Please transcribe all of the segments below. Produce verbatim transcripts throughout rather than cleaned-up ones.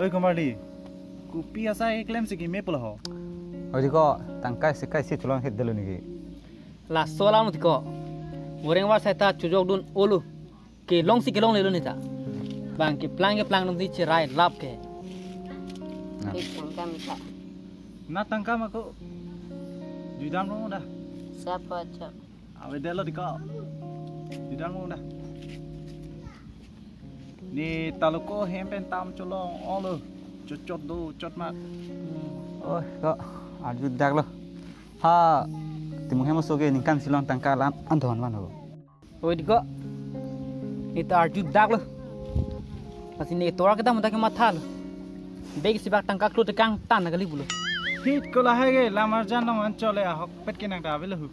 Oi, Kumar di, kopi asai klemsi keme pulo ho? Oi, di ko, tangka isi kai isi cholong het delo niki. Laso alam di ko. Goreng war sai ta chojok dun olo. Kelongsi kelonglelo neta. Bang keplang keplang dun si cherai lap ke. Na. Tangka mita. Na tangka ma ko. Juidam rong da. Siapa aja? Avedetlo di ko. Juidam rong da. Ne ta lo ko hem pen tam cholong olo. Chot chot do chot ma. Oh, ko arjudaklo. Ha, Timung hem oso ke ningkan isi long tangka la-an an thon van ho. Oi di ko. Ne ta arjudaklo. Lasi ne tovar kedam dak ke mathalo. Bag isi bak tangka klo tekang tan na kali pulo. Phit ko lahai ke lam arjan long an chole ahokpet ke nang ta avelo ho.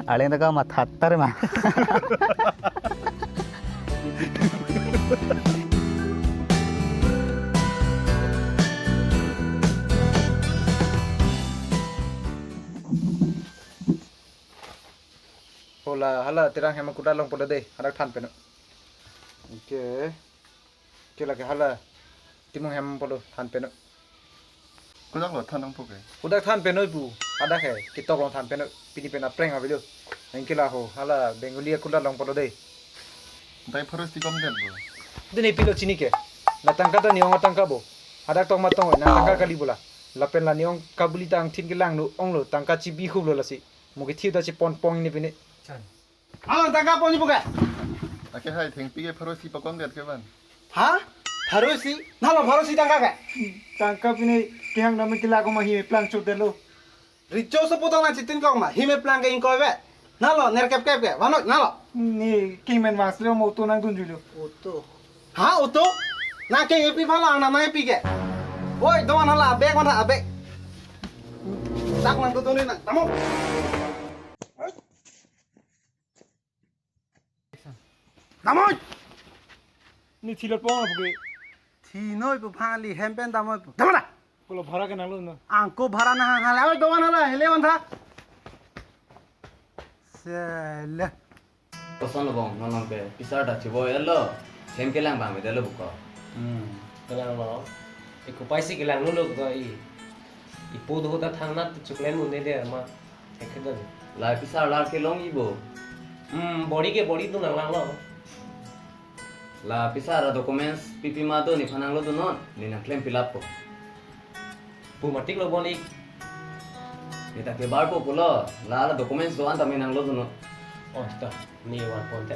Arleng ta ka matha tar ma. Hola, hala Terang hem kuda long pulo de, hadak than pen. Oke. Ke lake hala Timung hem pulo than pen. Kudak lo than nangpo ke? Kudak than pen oi pu. Hadak he, ketok long than pen, pini pen aphrang avelo. Anke la ho, hala Bengali kuda long pulo de. Dai pharo isi kom det bo. Dine pilo chini ke. Na tangka ta ne-ong atangka bo. Hadak tong ma tong, na tangka kali bola. Lapen la ne-ong kabuli ta angthin kelang nu onglo, tangka chibi huplo lasi. Mo kethiu ta chepon pong ne pine. Alo, tangka ponji puke? Ake hai thengpi ke pharo isi pakon det ke van. Ha? Pharo isi? Nalo pharo isi tangka ke? Tangka pine kehang dam ke la ko ma hi plang chot detlo. Richo so putang na chitin kong ma, hi me plang ke ingkoi ve. Nalo, nerkep kep ke, vanoi, nalo. Ni king men mas le mo to nang dun julo. Auto. Ha, auto? Na ke ngepi phala, na nang pi ke. Oi, doan hala, bag mana, bag. Tak nang to to ni nang, tamo. Damoi! Ni thilot pong lo puke. Thinoi pu phali hem pen damoi pu. Damoi da! Kulo bhara ke nanglo no. Angko bhara na hang hala. Oi, doan hala, hele on tha. Sele. Koson lo bong, non non ke. Pisar ta chibo elo. Hem kelang bang bede lo buko. Hmm. Kelang lo. Iko paisi kelang lo lo ko i. Ipo do ta thangnat chuklen un de ma. Ekdom. La pisar lar kelongji bo. Hmm, body ke body tu nang lang lo. La pisar a documents pipi ma do nephan nanglo dun non, ne nang klem fill up po. Pu matik lo body. Ne ta kebar po pulo, la la documents do-an tame nanglo dun non. Oh, to, ne one point.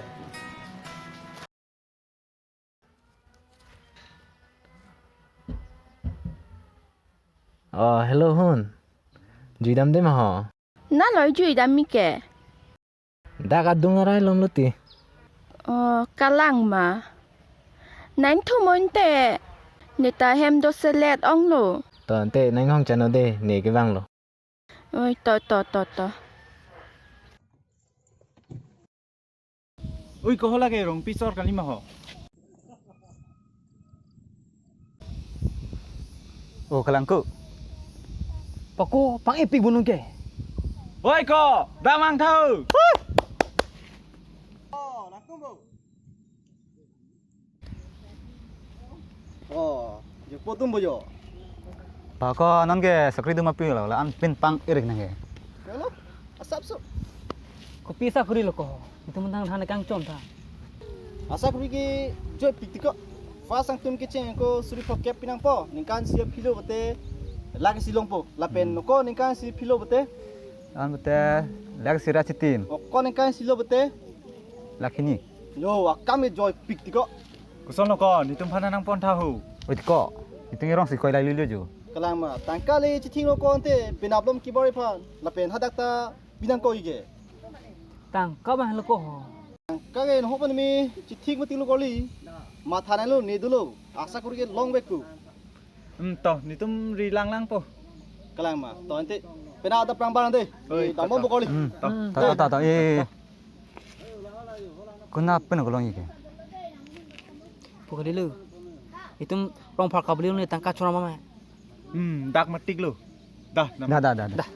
Oh, hello, hun. Jui dam de ma ho? Nalo jui dam mi ke. Dak adung arai lom lo ti. Oh, kalang ma. Nang thu mon te. Ne ta hem do selet ong lo. To, ante nang hong chano de, ne kevang lo. Oi, to, to, to, to. Ui, ko hala ke Rongpi sor kali ma ho. Oh, kalangku. Pako, pang epik bunung ke. Oi, ko, damang thau. Oh, langkung bo. Oh, je po tum bo jo. Pako, non ke sakri duma pi lo, la an pin pang irik nang ke. Hello, asap so. Kopi sakri lo ko. Itum tang than kangchom tha. Asakri ke joi pik ti ko. First angtum kecheng ko suri phokep pi nangpo. Ningkan isi philo bete lakh isi longpo. Lapen Hmm. ko ningkan isi philo bete. An bete lakh isi ra chitin. O ko ningkan isi lo bete. Lakh hini. Yo, akam ke joi pik ti ko. Koson lo ko, netum aphan nangpon tha ho. Oi ti ko. Netum erong si koi lai lilo jo. Kalang ma, tangka le chithing lo ko ante, penap lom kibari aphan. Lapen hadak ta pi nang ko ike. Tangka bang lo ko ho. Tangka ke no pan mi chithing mati lo ko li. Matha nang lo ne dolo. Asakri ke long bek ku. Hmm, to, netum ri lang lang po. Kalang ma, to ante. Penap adap prang barang de. Oi, Damo to, to. Bo ko li. Hmm, to, to, to, to, eh. Konat pen ko long ike. Pukali lo. Itum rong phar kabli lo ne tangka chora mama. Hmm, dak matik lo. Dah, nama. Dah, dah, dah. Dah.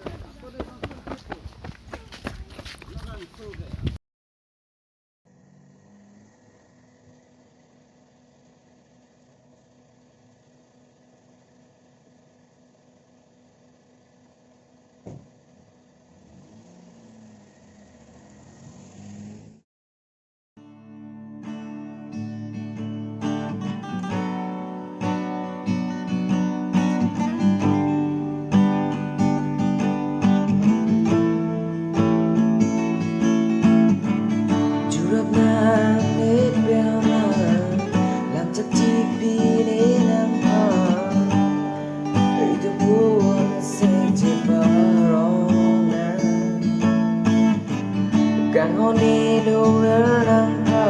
Ni lung er nang ha,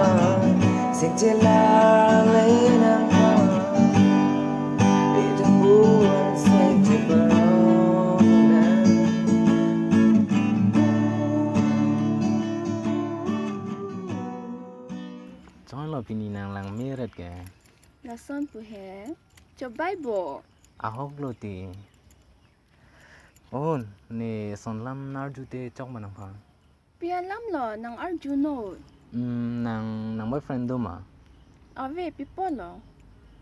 sing chelale nang ha. Itu buan sing cheparong nang. Chonglo pini nang lang meret ke. Lason pu he. Chobai bo. Ahok lo ti. Oh, ne son lam nang arju te chok ma nangphan. Pi alam lo nang arju non? Hmm, nang, nang boyfriend do ma? Ave, pi apot lo?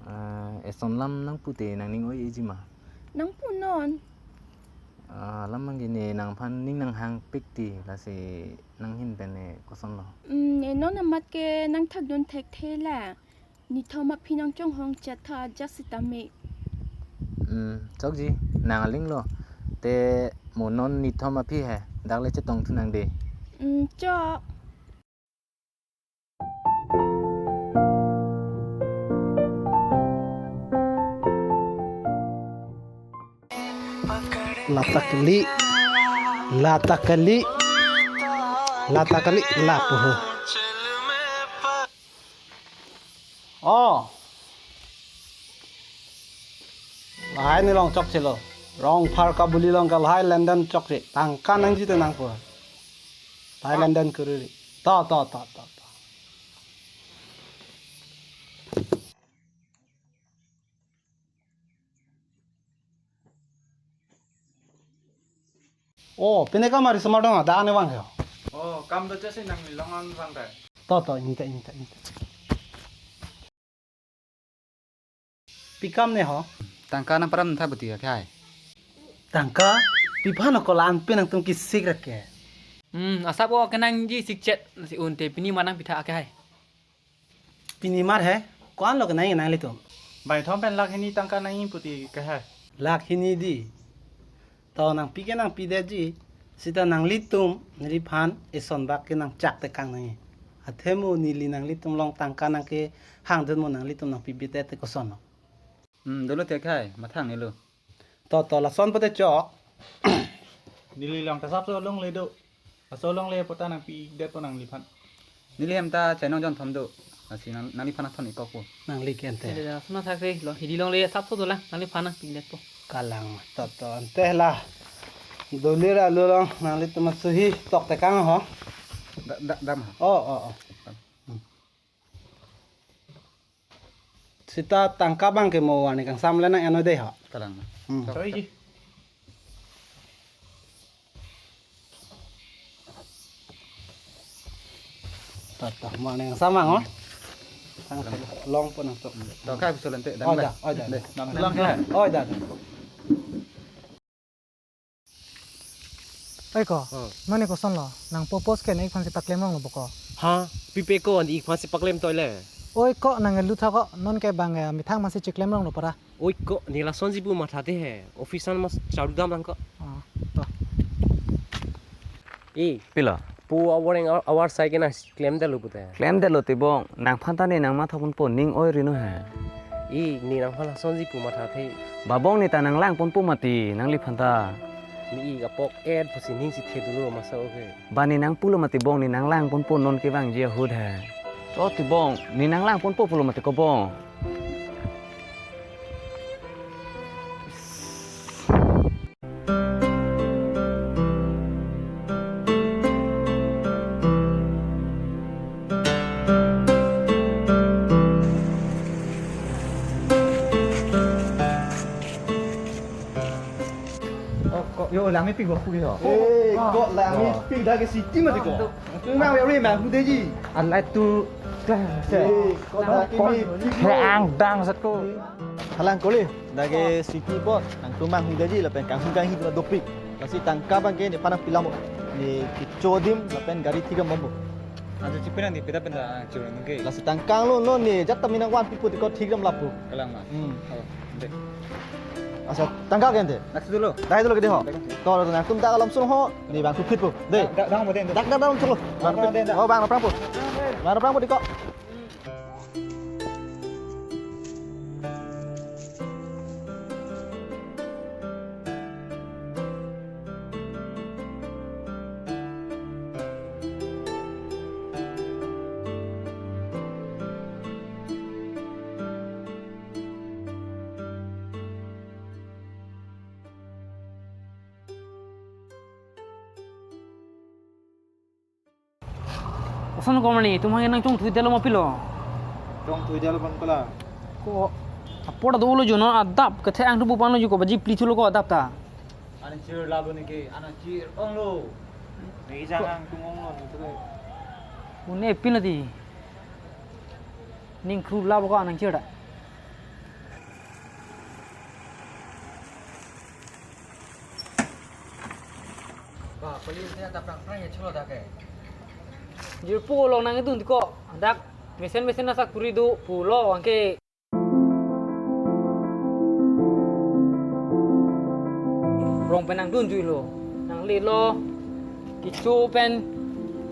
Ah, eson lam nang pute nang ning oi-eji ma? Nang pu non. Ah, alam abang ke ne nangphan ning nanghangpik ti, lasi nang hin pen ne koson lo? Hmm, ne non amat ke nang thakdun thekthe la. Nithom aphi nang chonghong chetha ajat sitame. Hmm, chokji, nang aling lo. Te mo non nithom aphi he, dak le chetong thu nang de. Hmm, chok. Lata kali, lata kali, lata kali, lapu ho. Oh. Lahai ne long chokche lo. Rong phar kabuli long ke lahai lenden chokche. Tangka nangji te nang pu. Lahai lenden kuriri. To, to, to, to, to. Oh, pine kam ari semar dong, da ane vang he. Oh, kam do chesi nang nilong an vang kai. To, to, inte, inte, inte. Pi kam ne ho? Tangka nang param tha buti akhai. Tangka? Pi aphan ko la-an pen nangtum kisik rak ke? Hmm, asap o kenangji sikchet si un te pini mar nangpitha akhai. Pini mar he, ko-an lo kenang nanglitum? Bai thom pen lakh hini tangka nangji puti ke he. Lakh hini di. To nangpi ke nangpidetji. Sita nanglitum neliphan eson bak ke nangchak tekang nangji. Athe mo neli nanglitum along tangka nangkehang dun mo nanglitum nangpipedet te koson lo. Hmm, dolo te khai, mathang nelo. To, to, lason pote chok. Neli along ta asapso longle do. Laso longle apot ta nangpidet po nangliphan. Neli hem ta chainong jon thom do. Lasi nang, nangliphan nangthon-ik kok po. Nangli ke ante. Ele da, sona thak se lo. Hidi longle asapso dolang. Nangliphan nangpidet po. Kalang. To, to, ante la. Doli ra lo long. Nanglitum asuhi tok tekang ho. Da, da, dam ha. Oh, oh, oh. Sita tangka abang ke mo warning kangsam le nang-en noi de ho. Kalang. Hmm. Sorry ji. Tata, mo warning kangsam ang, oh. Tang long po nang to. To kai biso lente. Oh, da, oh, da. Deh, nam lang ya. Oh, da, da. Oi ko, oh. Non ne koson lo, nang purpose ke ne-ik aphan si paklem rong lo bo ko. Ha, pipe ko ne-ik aphan si paklem toi le. Oi ko, nang elu tha ko, non ke bang, eh, methang aphan si chiklem rong lo para. Oi ko, ne lasonji pu matha te he, office an mas charu dam lang ko. Ah, to. E, pilo. Pu awar-eng awar sai ke nang klemdetlo pute. Klemdetlo tibong, nangphan ta ne nang mathapon po ning oi rino he. E, ne nangphan lasonji pu matha the. Babong ne ta nang langpon po mati, nangliphan ta. Ne-ik apok et pusi ning si the dolo masa oke. Ba ne nang pulo mati bong ne nang langpon po non kevangji ahut he. Cho tibong, ne nang langpon po pulo mati ko bong. Oh, ko, yo, langmepik bo pu yo. Eh, ko langmepik dak ke city mati ko. Tu nang re mang hu deji. Alai tu klang se. Eh, ko dak ke mepik. He ang dang sat ko. Halang kole, dak ke city apot, nangtum mang hu deji lapen kanghu kanghi dopik. Lasi tangka abang ke nephan nangpi lamo. Ne kecho adim lapen gari thik dam bombo. Ajo chipen nang di peda peda choro nungke. Lasi tangka lo lo ne jat tame nangvanpi pu ti ko thik dam lapu. Kalang ma. Hmm. Oh, deh. Asa tangka ke ante. Nak dolo. Dai dolo ke de ho. To to nangtum dak alam sun ho. Ne bang kupit po. Deh. Dak dak mo den. Dak dak dak sun lo. Bang mo den, dak. Oh bang prang po. Bang prang po di ko. Son komani, tum hang nangchongthuidetlo ma pilo? Chongthuidetlo bang pala. Ko apor do lo juno adap kethe angthu pupan lo juko baji pli thulo ko adap ta. Anang chir labo niki, anang chir onglo. Niki jang angthu onglo niki. Une pin lati. Ning kru labo ko anang chir da. Ba, police ne ta prang prang ya chulo ta ke. Jirpo along nangdun ko, dak mesen mesen nasa kuri do pulo anke. Rong pen nangdun juilo, nanglelo, kecho pen,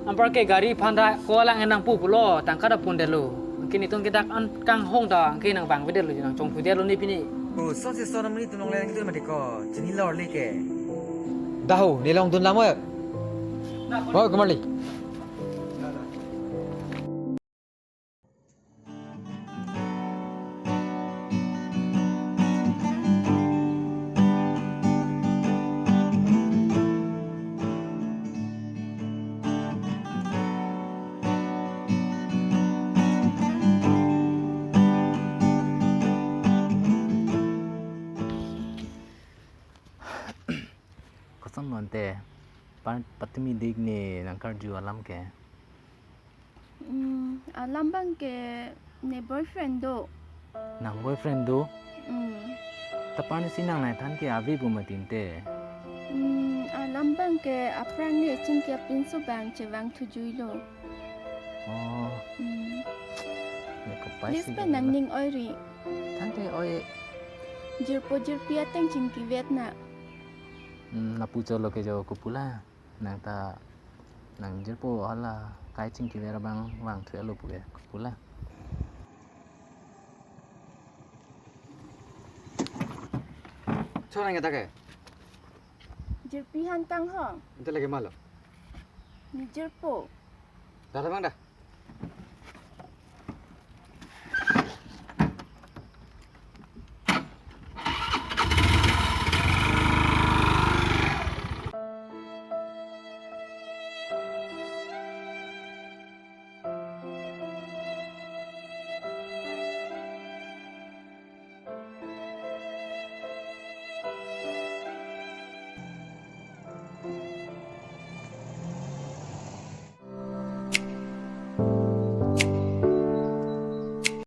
anparke gari aphan ta ko alang nangpu pulo, tangka ta pondetlo. Anke netum ke dak an kanghon ta, anke nangvangvedetlo, nangchongthuidetlo ne pini. O, sose so namri tunong le nangdun mati ko, chinilo le ke. Dahu, nelong dun lamo ya? Ho, kumali. Koson lo ante, pa-, patumi dik ne nangkarju alam ke. Hmm, alam bang ke ne boyfriend do. Nang boyfriend do? Hmm. Ta parni si nang nai than ke ave pu mati ante. Hmm, alam bang ke aphrang ne chingki apinso bang chevangthu juilo. Oh. Hmm. Ne kapai. Please si pe nang ning oiri. Than ke oi. Jirpo jirpi ateng chingkivet na. Hmm, lapu cholo ke jo kopula. Nang ta, nang jirpo hala kai chingkiver abang vangthulo pu ke, kopula. Cho nang ta ke? Jirpi aphan kanghon. Ante lake ma lo? Ne jirpo. Dah bang dah.